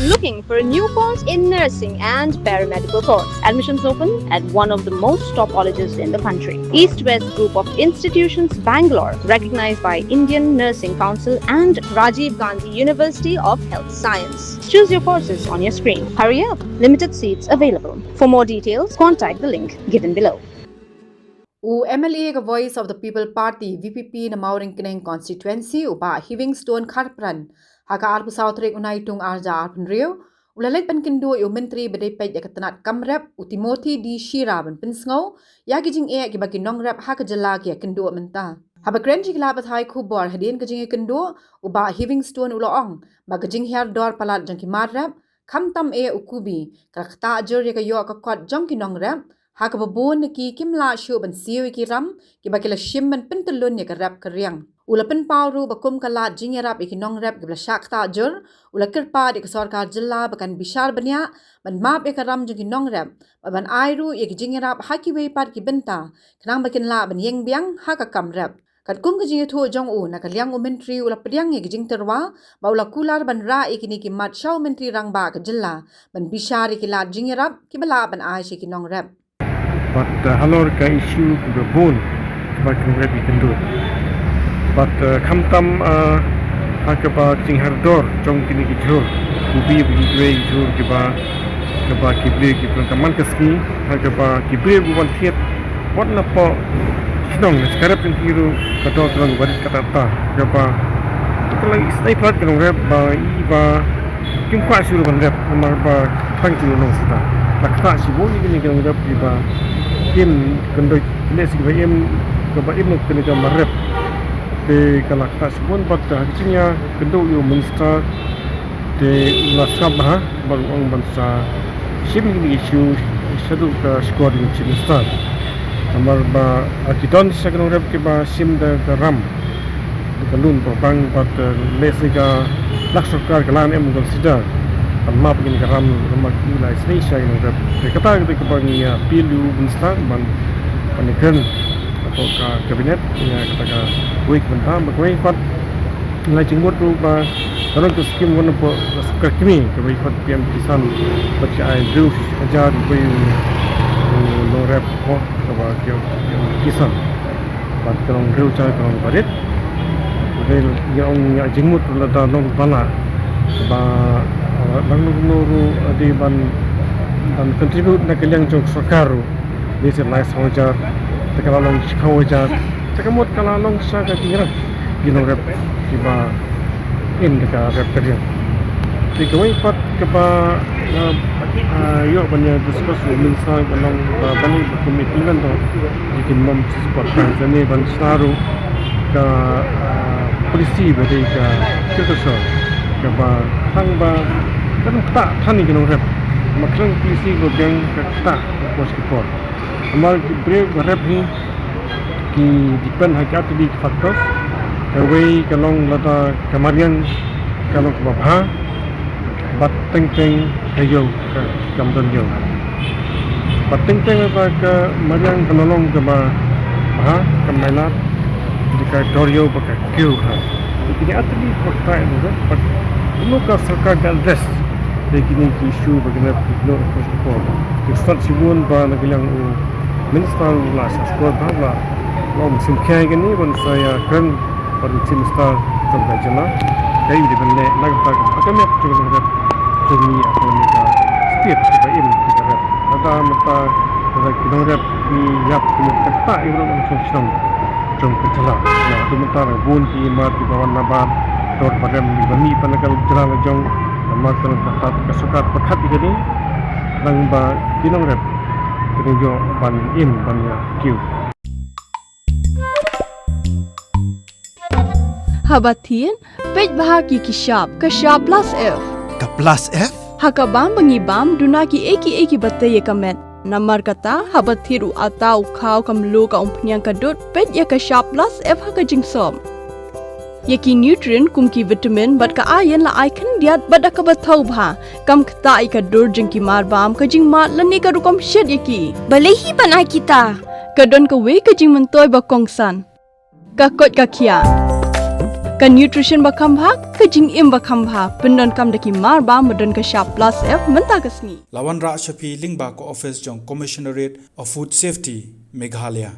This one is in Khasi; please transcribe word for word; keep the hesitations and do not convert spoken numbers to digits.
Looking for a new course in nursing and paramedical course? Admissions open at one of the most top colleges in the country. East West Group of Institutions, Bangalore, recognized by Indian Nursing Council and Rajiv Gandhi University of Health Science. Choose your courses on your screen. Hurry up, limited seats available. For more details, contact the link given below. U M L A ka Voice of the People Party, V P P, na Mawryngkneng constituency, u Bah Heavingstone Kharpran, ha ka arphew saw tarik u Naitung arhajar arphew hynriew, u la leit ban kynduh ïa u Myntri ba dei peit ïa ka tnat kam rep, u Timothy D Shira, ban pynsngew ïa ki jingeh kiba ki nongrep ha ka jylla ki ïa kynduh mynta. Haba kren sha ki lad pathai khubor hadien ka jingïakynduh, u Bah Heavingstone u la ong ba ka jinghiar dor palat jong ki mar rep, khamtam eh u kubi, ka la ktah jur ïa ka ïoh ka kot jong ki nongrep, ha kaba bun na ki kim lah shuh ban siew ïa ki ram kiba ki la shim ban pyntyllun ïa ka rep ka riang. U la pynpaw ruh ba kum ka lad jingïarap ïa ki nongrep kiba la shah ktah jur, u la kyrpad ïa ka sorkar jylla ba kan bishar bniah ban map ïa ka ram jong ki nongrep, bad ban ai ruh ïa ki jingïarap ha kiwei pat ki bynta, khnang ba kin lah ban ïeng biang ha ka kam rep. Katkum ka jingïathuh jong u, na ka liang u Myntri u la pdiang ïa ka jingtyrwa, bad u la kular ban rah ïa kine ki mat sha u Myntri Rangbah ka jylla ban bishar ïa ki lad jingïarap kiba lah ban ai sha ki nongrep. Bad, uh, halor ka issue kiba bun kiba ki nongrep ki ïakynduh. Bad, uh, khamtam, uh, ha kaba jinghiar dor jong kine ki jhur, u bi ba ki jhur kiba kaba ki briew ki pyndonkam man ka sngi, ha kaba ki briew ki wan thied wat na pdeng shnong, na ka rep jong ki ruh ka dor ka long barit katta katta, kaba ka la isnei palat ki nongrep ba i ba kim kwah shuh ruh ban rep namar ba tang ki nong sita. La ktah shibun ïa kine ki nongrep kiba im kyndoh, kine shi kiba im, kaba im kine ka mar rep. Te ka la ktah shibun bad ha ka jingïakynduh ïa u minister te u la sngap bha bad u ong ban sa shim ïa kine ki issue shaduh ka shkor jong u Chief Minister. Namar ba, ah, ki don shisha ki nongrep kiba shim da ka ram, da ka loan ba bang bad, eh, lehse ka lad sorkar ka la em consider ban map ïa kine ki ram namar ki la isnei shisha ki nongrep. Te kata ka dei kaba ngi, ah, appeal ïa u minister ban, ban ïakren hapoh ka cabinet ïa kata kawei ka bynta. Bad kawei pat nga la jingmut ruh ba ka long ka skim wan hapoh ka sorkar kmie kaba ïa khot P M Kisan bad ka ai hynriew hajar rubai u nongrep hapoh kaba ki P M Kisan. Bad ka long hynriew hajar ka long barit. Nga ong nga jingmut ruh lada long bala ba, ah, dang long ruh dei ban, ban contribute na ka liang jong sorkar ruh. Lehse lai saw hajar, te ka la long shiphew hajar, te ka mut ka la long sha ka jingïarap ki nongrep kiba im da ka rep ka riang. Te kawei pat kaba, ah, ah, ïoh ban ïa discuss u minister ka long ba balei ba kum i implement da ïa ki norm support plans ne ban shna ruh ka, ah, policy ba dei ka agriculture kaba tang ba kan ktah than ïa ki nongrep. Ma kren policy ba biang ka ktah ka por ki por. Namar ki briew ba rep hi ki depend ha ki artylli ki factors. Kawei ka long lada ka mariang ka long kaba bha, bad teng teng ka ïew ka kam don ïew. Bad teng teng lada ka mariang ka la long kaba bha, kam mailad, te ka dor ïew ba ka kiew ha. Te kine artylli ki factor ïa nongrep, bad kumno ka sorkar ka address ïa kine ki issue ba kine ki nongrep ki por. Te stad shibun ba na ka liang u minister u la shah sngewthuh ba la long sim khia ïa kane ban sa ïakren bad u Chief Minister jong ka jylla. Kaei ba dei ban leh na ka bynta ka met jong ka nongrep jong ngi ha kane ka state kaba im kaba rep. Lada mynta lada ki nongrep ki ïap ki mut ka ktah ïa baroh ki nongshong shnong jong ka jylla. Lada mynta la bun ki mar kiba wan nabar dor ba rem kiba mih pat na ka jylla la jong. Namar ka long ka sorkar ba khat ïa kane. Khnang ba ki nongrep kin ïoh ban im ban ïa kiew. Haba thied, peit bha ki ki shap, ka shap plus F. Ka plus F? Ha ka bam ba ngi bam, duna kiei kiei kiba tei ïa ka met. Namar kata, haba thied u atta u khaw ka mluh ka umphniang ka dud, peit ïa ka shap plus F ha ka jingsop. Ïa ki nutrient kum ki vitamin bad ka iron la ai khyndiat bad da kaba thaw bha. Kam ktah ïa ka dur jong ki mar bam, ka jingmad lane ka rukom shet ïa ki. Balei hi ban ai kita? Ka don kawei ka jingmyntoi ba kongsan. Ka koit ka khiah. Ka nutrition ba kham bha, ka jingim ba kham bha, pyndonkam da ki mar ba, ba don ka shap plus F mynta ka sngi. La wanrah sha phi lyngba ka office jong Commissionerate of Food Safety, Meghalaya.